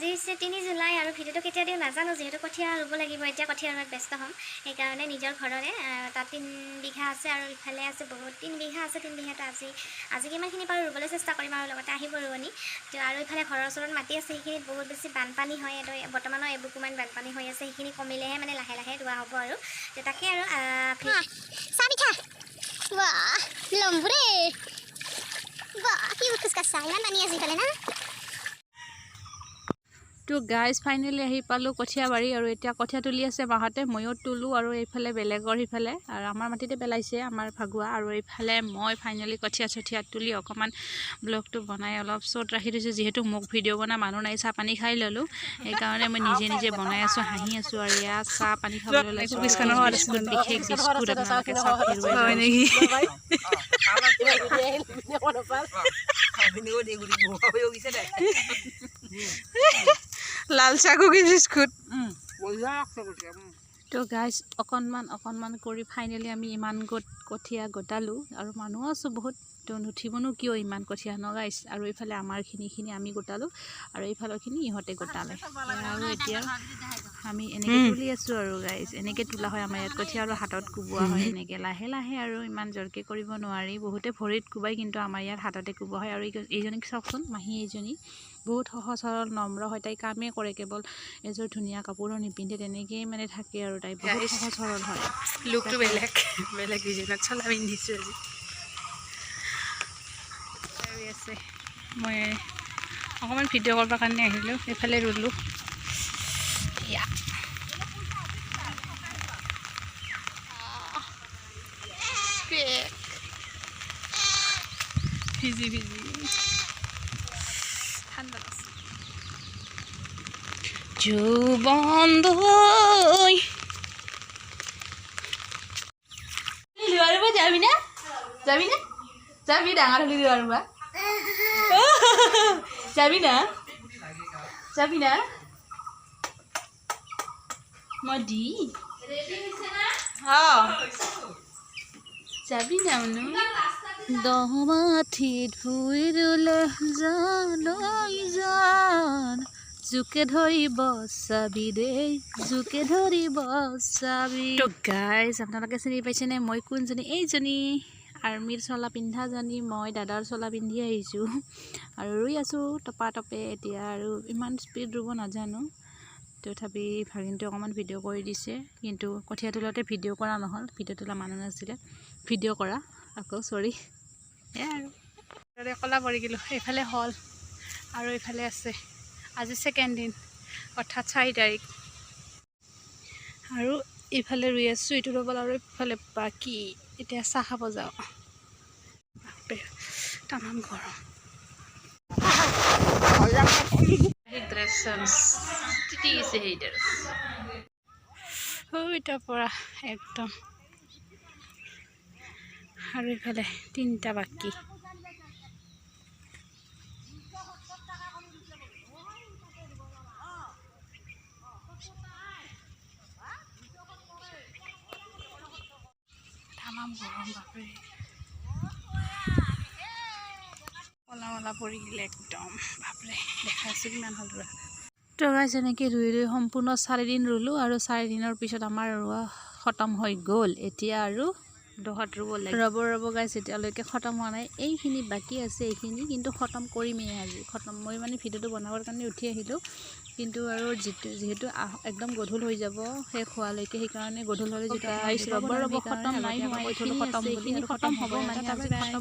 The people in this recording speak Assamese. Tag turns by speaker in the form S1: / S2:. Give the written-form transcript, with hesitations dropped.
S1: আজি হৈছে 3 জুলাই আৰু ভিডিঅ'টো কেতিয়া দিওঁ নাজানো, যিহেতু কঠীয়া ৰুব লাগিব। এতিয়া কঠীয়া ৰোৱাত ব্যস্ত হ'ম, সেইকাৰণে নিজৰ ঘৰৰে তাত 3 বিঘা আছে আৰু ইফালে আছে বহুত, 3 বিঘা আছে। 3 বিঘাটো আজি আজি কিমানখিনি পাৰোঁ ৰুবলৈ চেষ্টা কৰিম আৰু লগতে আহিব ৰোৱনী। তো আৰু ইফালে ঘৰৰ ওচৰত মাটি আছে, সেইখিনিত বহুত বেছি বানপানী হয়। এইটো বৰ্তমানো এবুকুমান বানপানী হৈ আছে। সেইখিনি কমিলেহে মানে লাহে লাহে ৰোৱা হ'ব আৰু। তো তাকে আৰু
S2: চাহ পিঠা। বাহ, লম্বুৰে বাহ, কি খোজকাঢ়ছা! ইমান পানী আছে ইফালে না?
S3: তো গাইজ, ফাইনেলি আহি পালোঁ কঠীয়াবাৰী আৰু এতিয়া কঠীয়া তুলি আছে মাহঁতে, ময়ো তোলোঁ। আৰু এইফালে বেলেগৰ সিফালে আৰু আমাৰ মাটিতে পেলাইছে আমাৰ ভাগুৱা। আৰু এইফালে মই ফাইনেলি কঠীয়া চঠীয়া তুলি অকণমান ব্লগটো বনাই অলপ শ্বৰ্ট ৰাখি থৈছোঁ, যিহেতু মোক ভিডিঅ' বনোৱা মানুহ নাই। চাহ পানী খাই ল'লোঁ, সেইকাৰণে মই নিজে নিজে বনাই আছোঁ, হাঁহি আছোঁ। আৰু এয়া চাহ পানী খাবলৈ ওলাইছোঁ। বিস্কুট, বিশেষ বিস্কুট, আপোনালোকে চাওক, হেৰুৱাই
S4: নেকি? লাল চাহ, কুকি, বিস্কুট।
S3: তো গাইজ, অকণমান অকণমান কৰি ফাইনেলি আমি ইমান গোট কঠীয়া গোটালোঁ আৰু মানুহো আছোঁ বহুত, তো নুঠিবনো কিয় ইমান কঠীয়া ন গাইজ? আৰু এইফালে আমাৰখিনিখিনি আমি গোটালোঁ আৰু এইফালৰখিনি ইহঁতে গোটালে। আৰু এতিয়া আমি এনেকৈ তুলি আছোঁ আৰু গাইজ, এনেকৈ তোলা হয় আমাৰ ইয়াত কঠীয়া আৰু হাতত কোবোৱা হয় এনেকৈ লাহে লাহে আৰু ইমান জোৰকৈ কৰিব নোৱাৰি। বহুতে ভৰিত কোবাই, কিন্তু আমাৰ ইয়াত হাততে কোবোৱা হয়। আৰু এইজনীক চাওকচোন, মাহী এইজনী বহুত সহজ সৰল নম্ৰ হয়। তাই কামেই কৰে কেৱল, এযোৰ ধুনীয়া কাপোৰো নিপিন্ধে, তেনেকেই মানে থাকে আৰু তাই বহুত সহজ সৰল হয়।
S4: লুকটো বেলেগ বেলেগ ডিজাইনত চোলা পিন্ধিছোঁ আজি। আছে, মই অকণমান ভিডিঅ' কৰিবৰ কাৰণে আহিলোঁ। এইফালে ৰুলোঁ। ইয়া ভিজি ভিজি ঠাণ্ডা লাগছে।
S3: যৌবন
S4: যাবি না? যাবি না? যাবি? ডাঙৰ হ'লি ৰুৱা যাবি না? যাবি না? মই দি অঁ যাবি না মনো?
S3: দমাঠিত ভুই ৰুলে জান জান, জোকে ধৰিব চাবি দেই, জোকে ধৰিব চাবি। তো গাইজ, আপোনালোকে চিনি পাইছেনে মই কোনজনী? এইজনী আৰ্মিৰ চোলা পিন্ধাজনী। মই দাদাৰ চোলা পিন্ধি আহিছোঁ আৰু ৰুই আছোঁ টপা টপে। এতিয়া আৰু ইমান স্পীড ৰুব নাজানো, তথাপি ভাগিনটোৱে অকণমান ভিডিঅ' কৰি দিছে। কিন্তু কঠীয়া তোলাতে ভিডিঅ' কৰা নহ'ল, ভিডিঅ' তোলা মানুহ নাছিলে ভিডিঅ' কৰা আকৌ, চৰি। এয়াই আৰু
S4: ক'লা পৰি গ'লোঁ। এইফালে হ'ল আৰু এইফালে আছে। আজি ছেকেণ্ড দিন, অৰ্থাৎ 4 তাৰিখ। আৰু এইফালে ৰুই আছোঁ, এইটো ৰ'ব আৰু এইফালে বাকী। এতিয়া চাহ খাব যাওঁ। বাপৰে, তামাম গৰম। সেই ড্ৰেছ তিতি গৈছে, সেই ড্ৰেছ তাৰ পৰা একদম। আৰু এইফালে তিনিটা বাকী। তামাম গৰম বাপৰে, কলা মলা পৰি গ'লে একদম বাপৰে। দেখাইছোঁ কিমান হ'ল ৰোৱা।
S3: তো গাইজ, এনেকৈ ৰুই ৰুই সম্পূৰ্ণ 4 দিন ৰুলোঁ আৰু 4 দিনৰ পিছত আমাৰ ৰোৱা খতম হৈ গ'ল। এতিয়া আৰু
S4: দহত ৰুব লাগে।
S3: ৰ'ব ৰ'ব গাইজ, এতিয়ালৈকে খতম হোৱা নাই। এইখিনি বাকী আছে, এইখিনি কিন্তু খতম কৰিমেই আজি খতম। মই মানে ভিডিঅ'টো বনাবৰ কাৰণে উঠি আহিলোঁ, কিন্তু আৰু যিটো যিহেতু একদম গধূল হৈ যাব শেষ হোৱালৈকে, সেইকাৰণে গধূল হ'লে যিটো
S4: গাইজ, ৰ'ব ৰ'ব, খতম নাই হোৱা, এইখিনি
S3: খতম
S4: আছে,
S3: বুলি
S4: এইখিনি
S3: আৰু
S4: খতম হ'ব মানে
S3: আজি
S4: আজি
S3: খতম।